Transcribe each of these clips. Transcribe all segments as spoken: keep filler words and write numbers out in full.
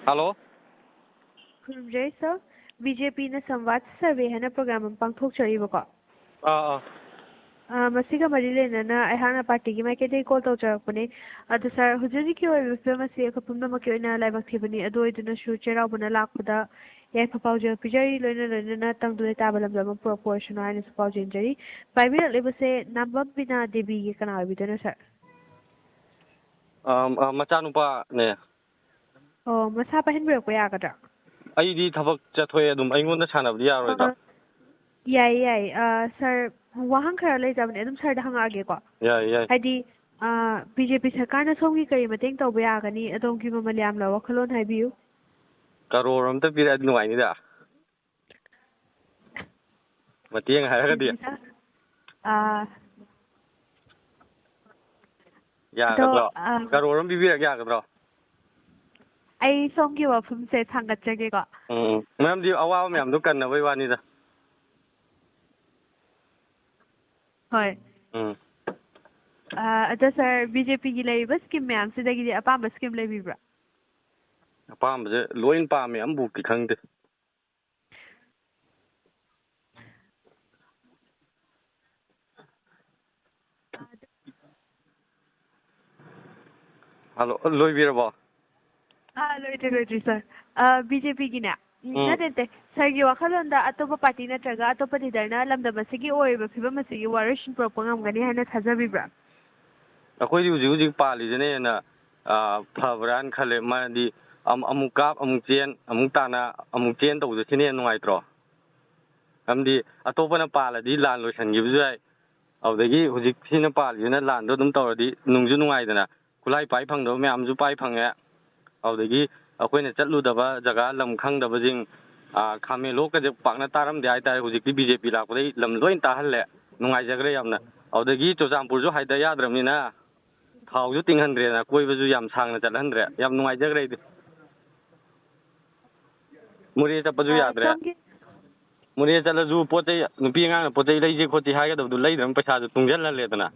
Hello. ꯈꯨꯔꯨꯝꯖꯔꯤ sir. B J ꯄꯤꯅ ꯁꯝꯋꯥꯗ ꯁꯔꯚꯦ ꯍꯥꯏꯅ ꯄ꯭ꯔꯣꯒ꯭ꯔꯥꯝ ꯑꯃ ꯄꯥꯡꯊꯣꯛꯆꯔꯤꯕꯀꯣ꯫ ꯑꯥ, ꯑꯥ꯫ ꯑ, ꯃꯁꯤꯒ ꯃꯔꯤ ꯂꯩꯅꯅ ꯑꯩꯍꯥꯛꯅ ꯄꯥꯔꯇꯤꯒꯤ ꯃꯥꯏꯀꯩꯗꯒꯤ ꯀꯣꯜ ꯇꯧꯖꯔꯛꯄꯅꯦ꯫ ꯑꯗꯨ ꯁꯥꯔ, ꯍꯧꯖꯤꯛ ꯍꯧꯖꯤꯛꯀꯤ ꯑꯣꯏꯔꯤꯕ ꯐꯤꯕꯝ ꯑꯁꯤ ꯑꯩꯈꯣꯏ ꯄꯨꯝꯅꯃꯛꯀꯤ ꯑꯣꯏꯅ ꯂꯥꯏꯕꯛ ꯊꯤꯕꯅꯤ꯫ ꯑꯗꯨ ꯑꯣꯏꯗꯨꯅꯁꯨ ꯆꯩꯔꯥꯎꯕꯅ ꯂꯥꯛꯄꯗ ꯌꯥꯏꯐ ꯄꯥꯎꯖꯦꯜ ꯄꯤꯖꯔꯤ, ꯂꯣꯏꯅ ꯂꯣꯏꯅꯅ ꯇꯪꯗꯨ ꯂꯩꯇꯥꯕ ꯂꯝꯗꯝ ꯑꯃ ꯄꯨꯔꯛꯄ ꯑꯣꯏꯔꯁꯅꯨ ꯍꯥꯏꯅꯁꯨ ꯄꯥꯎꯖꯦꯟꯖꯔꯤ꯫ ꯄꯥꯏꯕꯤꯔꯛꯂꯤꯕꯁꯦ ꯅꯥꯝꯕꯝ ꯕꯤꯅꯥ ꯗꯦꯕꯤꯒꯤ ꯀꯅꯥ ꯑꯣꯏꯕꯤꯗꯣꯏꯅꯣ ꯁꯥꯔ? ꯑꯥ, ꯑꯥ, ꯃꯆꯥꯅꯨꯄꯥꯅꯦ꯫ ꯑꯣ, ꯃꯁꯥ ꯄꯥꯏꯍꯟꯕꯤꯔꯛꯄ ꯌꯥꯒꯗ꯭ꯔꯥ? ꯑꯩꯗꯤ ꯊꯕꯛ ꯆꯠꯊꯣꯛꯑꯦ, ꯑꯗꯨꯝ ꯑꯩꯉꯣꯟꯗ ꯁꯥꯟꯅꯕꯗꯤ ꯌꯥꯔꯣꯏꯗ꯭ꯔꯣ? ꯑ, ꯌꯥꯏꯌꯦ, ꯌꯥꯏꯌꯦ꯫ ꯑ, ꯁꯥꯔ, ꯋꯥꯍꯪ ꯈꯔ ꯂꯩꯖꯕꯅꯦ, ꯑꯗꯨꯝ ꯁꯥꯔꯗ ꯍꯪꯉꯛꯑꯒꯦꯀꯣ꯫ ꯌꯥꯏꯌꯦ, ꯌꯥꯏꯌꯦ꯫ ꯍꯥꯏꯗꯤ, ꯑ, ꯕꯤ ꯖꯦ ꯄꯤ ꯁꯔꯀꯥꯔꯅ ꯁꯣꯝꯒꯤ ꯀꯔꯤ ꯃꯇꯦꯡ ꯇꯧꯕ ꯌꯥꯒꯅꯤ? ꯑꯗꯣꯝꯒꯤ ꯃꯃꯜ ꯌꯥꯝꯂꯕ ꯋꯥꯈꯜꯂꯣꯟ ꯍꯥꯏꯕꯤꯌꯨ꯫ ꯀꯔꯣꯔ ꯑꯝꯇ ꯄꯤꯔꯛꯑꯗꯤ ꯅꯨꯡꯉꯥꯏꯅꯤꯗ꯫ ꯃꯇꯦꯡ ꯍꯥꯏꯔꯒꯗꯤ꯫ ꯁꯤꯁꯦ ꯁꯥꯔ, ꯑ, ꯌꯥꯒꯗ꯭ꯔꯣ? ꯑꯗꯣ, ꯑ, ꯀꯔꯣꯔ ꯑꯃ ꯄꯤꯕꯤꯔꯛ ꯌꯥꯒꯗ꯭ꯔꯣ? ꯑꯩ ꯁꯣꯝꯒꯤ ꯋꯥꯐꯝꯁꯦ ꯊꯥꯡꯒꯠꯆꯒꯦꯀꯣ꯫ ꯎꯝ, ꯎꯝ꯫ ꯃꯔꯝꯗꯤ ꯑꯋꯥꯕ ꯃꯌꯥꯝꯗꯣ ꯀꯟꯅꯕꯩ ꯋꯥꯅꯤꯗ꯫ ꯍꯣꯏ꯫ ꯎꯝ꯫ ꯑ, ꯑꯗꯣ ꯁꯥꯔ, ꯕꯤ ꯖꯦ ꯄꯤꯒꯤ ꯂꯩꯔꯤꯕ ꯁ꯭ꯀꯤꯝ ꯃꯌꯥꯝꯁꯤꯗꯒꯤꯗꯤ ꯑꯄꯥꯝꯕ ꯁ꯭ꯀꯤꯝ ꯂꯩꯕꯤꯕ꯭ꯔꯥ? ꯑꯄꯥꯝꯕꯁꯦ ꯂꯣꯏ ꯄꯥꯝꯃꯦ, ꯑꯃꯕꯨꯛꯇꯤ ꯈꯪꯗꯦ꯫ ꯍꯜꯂꯣ, ꯂꯣꯏꯕꯤꯔꯕꯣ? ꯑꯥ, ꯂꯣꯏꯗ꯭ꯔꯤ, ꯂꯣꯏꯗ꯭ꯔꯤ, ꯁꯥꯔ꯫ ꯑꯥ, ꯕꯤ ꯖꯦ ꯄꯤꯒꯤꯅꯦ? ꯎꯝ, ꯎꯝ꯫ ꯅꯠꯇꯦ, ꯅꯠꯇꯦ꯫ ꯁꯥꯔꯒꯤ ꯋꯥꯈꯜꯂꯣꯟꯗ ꯑꯇꯣꯞꯄ ꯄꯥꯔꯇꯤ ꯅꯠꯇ꯭ꯔꯒ ꯑꯇꯣꯞꯄ ꯂꯤꯗꯔꯅ ꯂꯝꯗꯝ ꯑꯁꯤꯒꯤ ꯑꯣꯏꯔꯤꯕ ꯐꯤꯕꯝ ꯑꯁꯤꯒꯤ ꯋꯥꯔꯣꯏꯁꯤꯟ ꯄꯨꯔꯛꯄ ꯉꯝꯒꯅꯤ ꯍꯥꯏꯅ ꯊꯥꯖꯕꯤꯕ꯭ꯔꯥ? ꯑꯩꯈꯣꯏꯗꯤ ꯍꯧꯖꯤꯛ ꯍꯧꯖꯤꯛ ꯄꯥꯜꯂꯤꯁꯤꯅ ꯍꯦꯟꯅ, ꯑꯥ, ꯐꯕ꯭ꯔꯥꯅ ꯈꯜꯂꯦ꯫ ꯃꯔꯝꯗꯤ ꯑꯝ-, ꯑꯃꯨꯛ ꯀꯥꯞ, ꯑꯃꯨꯛ ꯆꯦꯟ, ꯑꯃꯨꯛ ꯇꯥꯅ, ꯑꯃꯨꯛ ꯆꯦꯟ ꯇꯧꯕꯗꯣ ꯁꯤꯅ ꯍꯦꯟꯅ ꯅꯨꯡꯉꯥꯏꯇ꯭ꯔꯣ? ꯃꯔꯝꯗꯤ ꯑꯇꯣꯞꯄꯅ ꯄꯥꯜꯂꯗꯤ ꯂꯥꯟ ꯂꯣꯏꯁꯤꯟꯈꯤꯕꯁꯨ ꯌꯥꯏ꯫ ꯑꯗꯨꯗꯒꯤ ꯍꯧꯖꯤꯛ ꯁꯤꯅ ꯄꯥꯜꯂꯤꯁꯤꯅ ꯂꯥꯟꯗꯣ ꯑꯗꯨꯝ ꯇꯧꯔꯗꯤ ꯅꯨꯡꯁꯨ ꯅꯨꯡꯉꯥꯏꯗꯅ꯫ ꯈꯨꯠꯂꯥꯏ ꯄꯥꯏ ꯐꯪꯗꯕ ꯃꯌꯥꯝꯁꯨ ꯄꯥꯏ ꯐꯪꯉꯦ꯫ ꯑꯗꯨꯗꯒꯤ ꯑꯩꯈꯣꯏꯅ ꯆꯠꯂꯨꯗꯕ ꯖꯒꯥ, ꯂꯝ ꯈꯪꯗꯕꯁꯤꯡ, ꯑꯥ, ꯈꯥꯃꯦꯟꯂꯣꯛꯀꯁꯦ ꯄꯥꯛꯅ ꯇꯥꯔꯝꯗꯦ ꯍꯥꯏꯇꯥꯔꯦ꯫ ꯍꯧꯖꯤꯛꯇꯤ ꯕꯤ ꯖꯦ ꯄꯤ ꯂꯥꯛꯄꯗꯒꯤ ꯂꯝ ꯂꯣꯏ ꯇꯥꯍꯜꯂꯦ꯫ ꯅꯨꯡꯉꯥꯏꯖꯈ꯭ꯔꯦ ꯌꯥꯝꯅ꯫ ꯑꯗꯨꯗꯒꯤ ꯆꯨꯔꯆꯥꯟꯄꯨꯔꯁꯨ ꯍꯥꯏꯗ ꯌꯥꯗ꯭ꯔꯕꯅꯤꯅ ꯊꯥꯎꯁꯨ ꯇꯤꯡꯍꯟꯗ꯭ꯔꯦꯅ, ꯀꯣꯏꯕꯁꯨ ꯌꯥꯝ ꯁꯥꯡꯅ ꯆꯠꯍꯟꯗ꯭ꯔꯦ꯫ ꯌꯥꯝ ꯅꯨꯡꯉꯥꯏꯖꯈ꯭ꯔꯦ ꯑꯩꯗꯤ꯫ ꯃꯣꯔꯦ ꯆꯠꯄꯁꯨ ꯑꯥ, ꯌꯥꯗ꯭ꯔꯦ꯫ ꯁꯣꯝꯒꯤ ꯃꯣꯔꯦ ꯆꯠꯂꯁꯨ ꯄꯣꯠ ꯆꯩ, ꯅꯨꯄꯤ ꯑꯉꯥꯡꯅ ꯄꯣꯠ ꯆꯩ ꯂꯩꯁꯤ ꯈꯣꯠꯁꯤ ꯍꯥꯏꯒꯗꯕꯗꯨ ꯂꯩꯗ꯭ꯔꯕꯅꯤꯅ ꯄꯩꯁꯥꯁꯨ ꯇꯨꯡꯁꯤꯜꯍꯜꯂꯦꯗꯅ꯫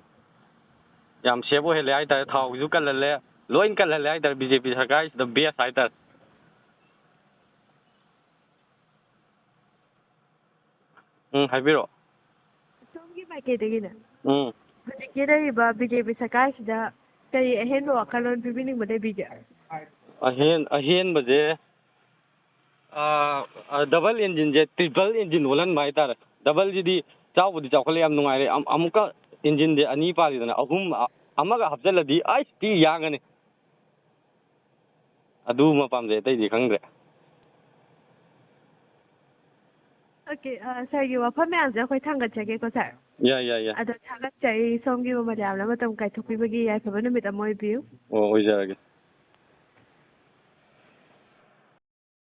ꯌꯥꯝ ꯁꯦꯐ ꯑꯣꯏꯍꯜꯂꯦ ꯍꯥꯏꯇꯥꯔꯦ꯫ ꯊꯥꯎꯒꯤꯁꯨ ꯀꯜꯍꯜꯂꯦ, ꯂꯣꯏ ꯀꯜꯍꯜꯂꯦ ꯍꯥꯏꯇꯥꯔꯦ꯫ ꯕꯤ ꯖꯦ ꯄꯤ ꯁꯔꯀꯥꯔꯁꯤꯗ ꯕꯦꯁ ꯍꯥꯏꯇꯥꯔꯦ꯫ ꯎꯝ, ꯍꯥꯏꯕꯤꯔꯛꯑꯣ꯫ ꯁꯣꯝꯒꯤ ꯃꯥꯏꯀꯩꯗꯒꯤꯅꯦ ꯎꯝ꯫ ꯍꯧꯖꯤꯛꯀꯤ ꯂꯩꯔꯤꯕ ꯕꯤ ꯖꯦ ꯄꯤ ꯁꯔꯀꯥꯔꯁꯤꯗ ꯀꯔꯤ ꯑꯍꯦꯟꯕ ꯋꯥꯈꯜꯂꯣꯟ ꯄꯤꯕꯤꯅꯤꯡꯕ ꯂꯩꯕꯤꯒꯦ? ꯑꯍꯦꯟ ꯑꯍꯦꯟꯕꯁꯦ, ꯑꯥ, ꯑꯥ, ꯗꯕꯜ ꯏꯟꯖꯤꯟꯁꯦ ꯇ꯭ꯔꯤꯄꯜ ꯏꯟꯖꯤꯟ ꯑꯣꯜꯍꯟꯕ ꯍꯥꯏꯇꯥꯔꯦ꯫ ꯗꯕꯜꯁꯤꯗꯤ ꯆꯥꯎꯕꯨꯗꯤ ꯆꯥꯎꯈꯠꯂꯦ, ꯌꯥꯝ ꯅꯨꯡꯉꯥꯏꯔꯦ꯫ ꯑꯝ-, ꯑꯃꯨꯛꯀ ꯏꯟꯖꯤꯟꯁꯦ ꯑꯅꯤ ꯄꯥꯜꯂꯤꯗꯅ, ꯑꯍꯨꯝ, ꯑ-, ꯑꯃꯒ ꯍꯥꯞꯆꯤꯜꯂꯗꯤ ꯑꯩꯁ ꯊꯤ ꯌꯥꯡꯉꯅꯤ꯫ ꯑꯗꯨꯃ ꯄꯥꯝꯖꯩ, ꯑꯇꯩꯗꯤ ꯈꯪꯗ꯭ꯔꯦ꯫ ꯑꯣꯀꯦ, ꯁꯥꯔꯒꯤ ꯋꯥꯐꯝ ꯃꯌꯥꯝꯁꯦ ꯑꯩꯈꯣꯏ ꯊꯥꯡꯒꯠꯆꯒꯦꯀꯣ, ꯁꯥꯔ꯫ ꯌꯥꯏ, ꯌꯥꯏ, ꯌꯥꯏ꯫ ꯑꯗꯣ ꯊꯥꯒꯠꯆꯔꯤ, ꯁꯣꯝꯒꯤ ꯃꯃꯜ ꯌꯥꯝꯅ ꯃꯇꯝ ꯀꯥꯏꯊꯣꯛꯄꯤꯕꯒꯤ꯫ ꯌꯥꯏꯐꯕ ꯅꯨꯃꯤꯠ ꯑꯃ ꯑꯣꯏꯕꯤꯌꯨ꯫ ꯑꯣ, ꯑꯣꯏꯖꯔꯒꯦ꯫